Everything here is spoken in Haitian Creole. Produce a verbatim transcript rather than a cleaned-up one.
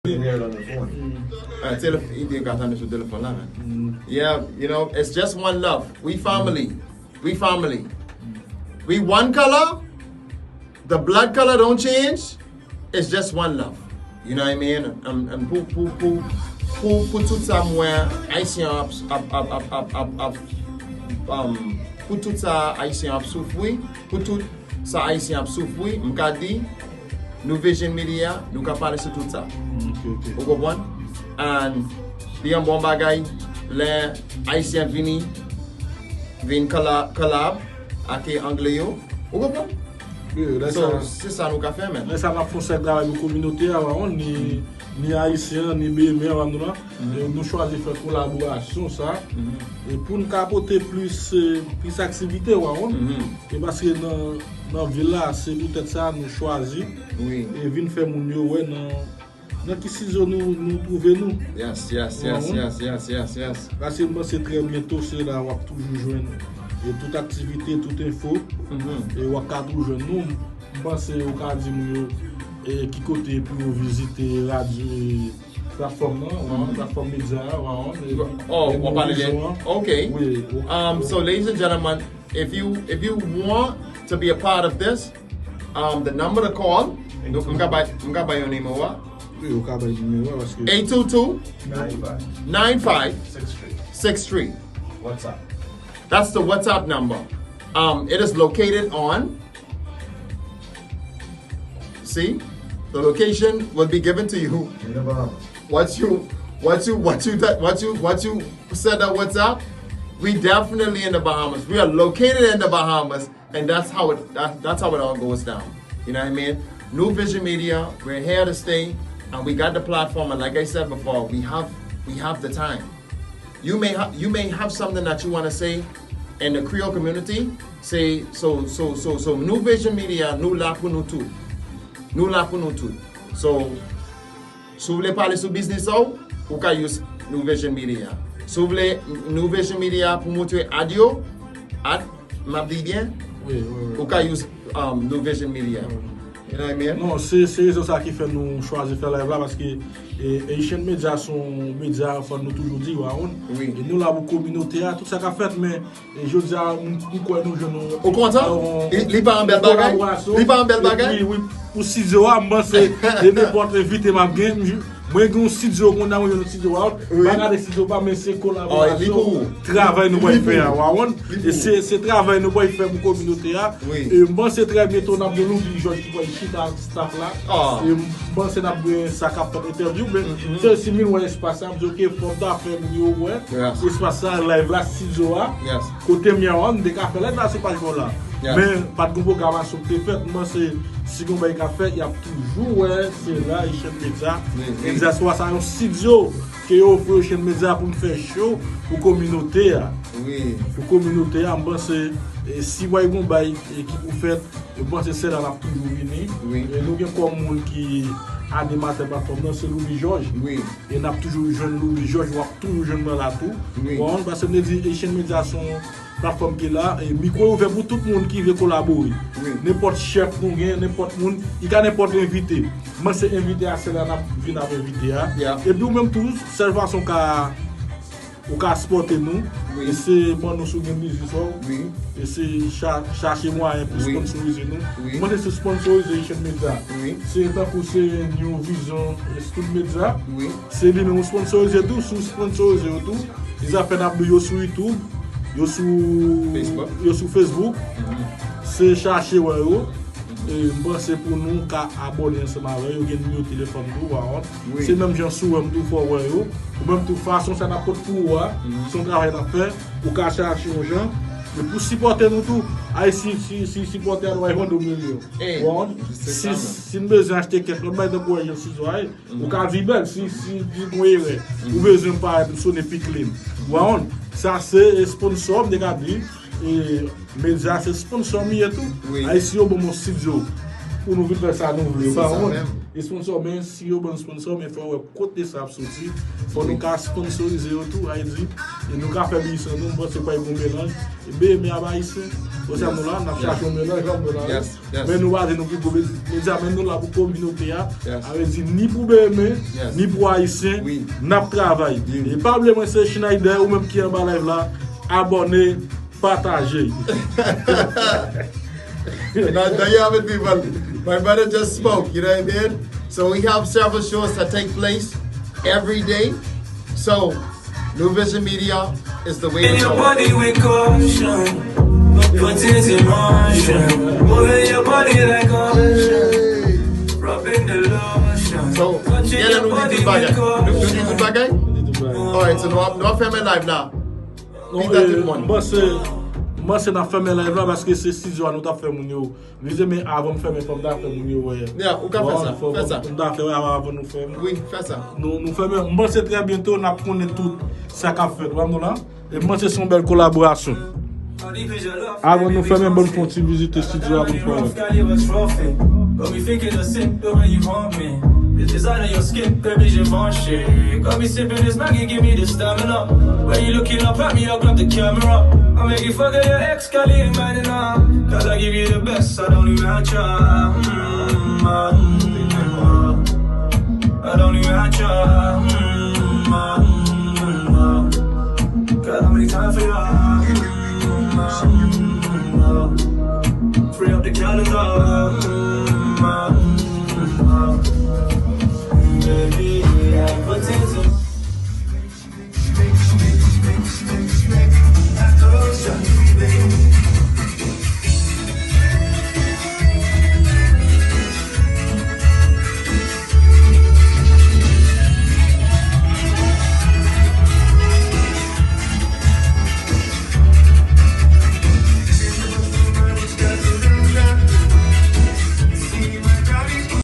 Hear it on the phone. Ah, telef- li te ka tande sou telefòn la, man. Yeah, you know, it's just one love. We family. We family. We one color. The blood color don't change. It's just one love. You know what I mean? And, and pou, pou, pou, pou, pou tout sa m wè Ayisyen ap, ap, ap, ap, ap, ap, um, pou tout sa Ayisyen ap soufri, pou tout sa Ayisyen ap soufri, m ka di, Nou Vision Media, nou ka pale sou tout sa. Ok, ok. Ou konprann? And li yon bon bagay lè Ayisyen vini, vin collab, collab ak Angle yo. Ou konprann? Wi, lè So, sa, se sa nou ka fè, men. Lè sa n ap fè yon sèl travay pou kominote a, wa konn, ni, ni Ayisyen, ni Bemen, wa konn, nou la. E nou chwazi fè kolaborasyon sa. E pou n ka pote plis, eh, plis aktivite, wa konn. E paske nan, nan vil la, se poutèt sa nou chwazi Wi. E vin fè moun yo wè nan, nan ki sizo nou, nou twouve nou. Yes, yes, yes, yes, yes, yes, yes. Paske m panse trè byento, se la w ap toujou jwenn e tout aktivite, tout enfo, e w ap ka toujou jwenn nou. M panse ou ka di moun yo e ki kote pou yo vizite radyo, e platfòm nan, wa konn, platfòm medya a, wa konn, e, Oh, e w ap pale de. Nouvision an. Okay. Wi, Um, so, ladies and gentlemen, if you if you want to be a part of this, um, the number to call, nou, m ka bay, m ka bay yon nimewo a. Wi, ou ka bay nimewo a paske Eight two two, Nine five. nine five, Six three. six three. WhatsApp. That's the WhatsApp number. Um, it is located on. See, the location will be given to you. In the Bahamas. Once you, once you, once you, once you, once you send a WhatsApp, we definitely in the Bahamas. We are located in the Bahamas, and that's how it that, that's how it all goes down. You know what I mean? New Vision Media, we're here to stay, and we got the platform. And like I said before, we have we have the time. You may ha- you may have something that you want to say in the Creole community. Say so so so so. New Vision Media, nou la pou nou tout. Nou la pou nou tout. So, si w vle pale sou biznis ou, ou ka use New Vision Media. Si w vle New Vision Media pou montre ad yo, ad, m ap di byen, Wi, wi, wi. Ou ka use um, New Vision Media. You know what I mean? Non, se se rezon sa ki fè nou chwazi fè live la, paske e, Haitian Media se yon medya, fò nou toujou di, wa konn. Wi. E nou la pou kominote a, tout sa k ap fèt, men e jodi a, m m kwè nou jwenn yon Ou kontan? yon- Li, li pa yon bèl yon bagay? Kolaborasyon. Li pa yon bèl bagay? Wi, wi, pou studio a, m panse e nenpòt envite m ap gen, m ju- mwen gen yon studio konn nan mwen yon studio a, Wi. pa gade studio pa, men se Oh, li pou kolaborasyon, ou. Travay nou Li pral pou fè a, ou. wa konn. Li E pou se se travay nou pral fè pou kominote a. Wi. E m panse trè byento n ap gen Loubi Jòj ki pral chita ak staff la. Ah. E m panse n ap gen sa k ap fè entèvyou, men se si m vin wè espas la, m di, "Ok, fò m ta fè moun yo wè Yes. espas la, live la, studio a." Yes. Kote m ye a, m te ka fè live la sou paj mwen la. Yes. Men pa t gen pwogramasyon ki te fèt, m panse si gen yon bagay k ap fèt, y ap toujou wè, se la, Haitian Media. Wi, wi. Egzakteman, sa yon studio ke yo ofri Haitian Media pou n fè show pou kominote a. Wi. Pou kominote a, m panse e, si w gen yon bagay e, ki pou fèt, e, m panse se la n ap toujou vini. Wi. E, nou gen kòm moun ki animatè platfòm nan, se Loubi Jòj. Wi. E n ap toujou jwenn Loubi Jòj, w ap toujou jwenn mwen la tou. Wi. Bon, paske m te di Haitian Media se yon platfòm ki la, e mikwo ouvè pou tout moun ki vle kolabore. Wi. Nenpòt chèf nou gen, nenpòt moun, li ka nenpòt envite. Mwen se envite a, se la n ap vin ap envite a. Yeah. Epi ou menm tou, sèl fason w ka ou ka sipòte nou. Wi. E se ban nou si w gen biznis ou. Wi. E se cha- chache mwayen pou Wi. sponsorize nou. Wi. Mwen se sponsorize Haitian Media. Wi. Se tankou se New Vision e Studio Media. Wi. Se li menm ou sponsorize tou, si w sponsorize yo tou. Li sa fè n ap yo sou YouTube, yo sou Facebook. Yo sou Facebook. Se chache wè yo. E m panse pou nou ka abòne ansanm avè yo, gen nimewo telefòn tou, wa konn. Wi. Se menm jan si w wè m tou fò wè yo. Ou menm tou fason sa n ap pot pou ou a, se yon travay n ap fè, ou ka chache yon jan. E pou sipòte nou tou, ay si si si sipòte a nou ay vande yon milyon. Ey, Wa konn, se si sa, si n bezwen achte kèk lòt bagay tankou wè jan sizo a ye, ou ka di bèl, si si di gon erè, ou bezwen parèt m sone piklim. Wa konn, sa se sponsò, m te ka di, e medya se sponsò m ye tou. Wi. Ay si yo ban m yon studio pou nou vin fè sa nou vle, Se pa sa konn. Menm. Sponsor, men si yo ban sponsor, men fò wè kote sa ap soti. Fò nou ka sponsorize yo tou, sa vle di, e nou ka fè biznis an nou, m panse pa gen melanj. E B M A ap ayisyen, konsa nou la, n ap chache yon melanj, yon melanj. Men nou pa di nou ki gwo medya, men nou la pou kominote a. Sa vle di, ni pou B M A, ni pou ayisyen, n ap travay. E pa bliye mwen se Schneider, ou menm ki anba live la, abòne, pataje. Now, there you have it, people. My brother just spoke, you know what I mean? So we have several shows that take place every day. So, New Vision Media is the way to go. So, gen lè nou di tout bagay. Nou, nou di tout bagay? Alright, so nou ap, nou ap fèmen live la. Non, eh, m panse, m panse n ap fèmen live la paske se estidyo a nou t ap fè moun yo vizye, men avan m fèmen, fò m ta fè moun yo wè. Yeah, ou ka fè sa, fè sa. Fò m ta fè wè avan, avan nou fèmen. Wi, fè sa. Nou, nou fèmen, m panse trè byento n ap konnen tout sa k ap fèt, w ap nou la. E m panse se yon bèl kolaborasyon. Avan nou fèmen, ban m fè yon ti vizit estidyo a pou n fè wè. Got me thinking of sip the way you want me. This is out of your skin, baby, je branché. Got me sipping this Maggie, give me the stamina. When you looking up at me, I'll grab the camera. I make you forget your ex, Cali and Madina. Cause I give you the best, I don't even try. Mm, mm, mm. I don't even try.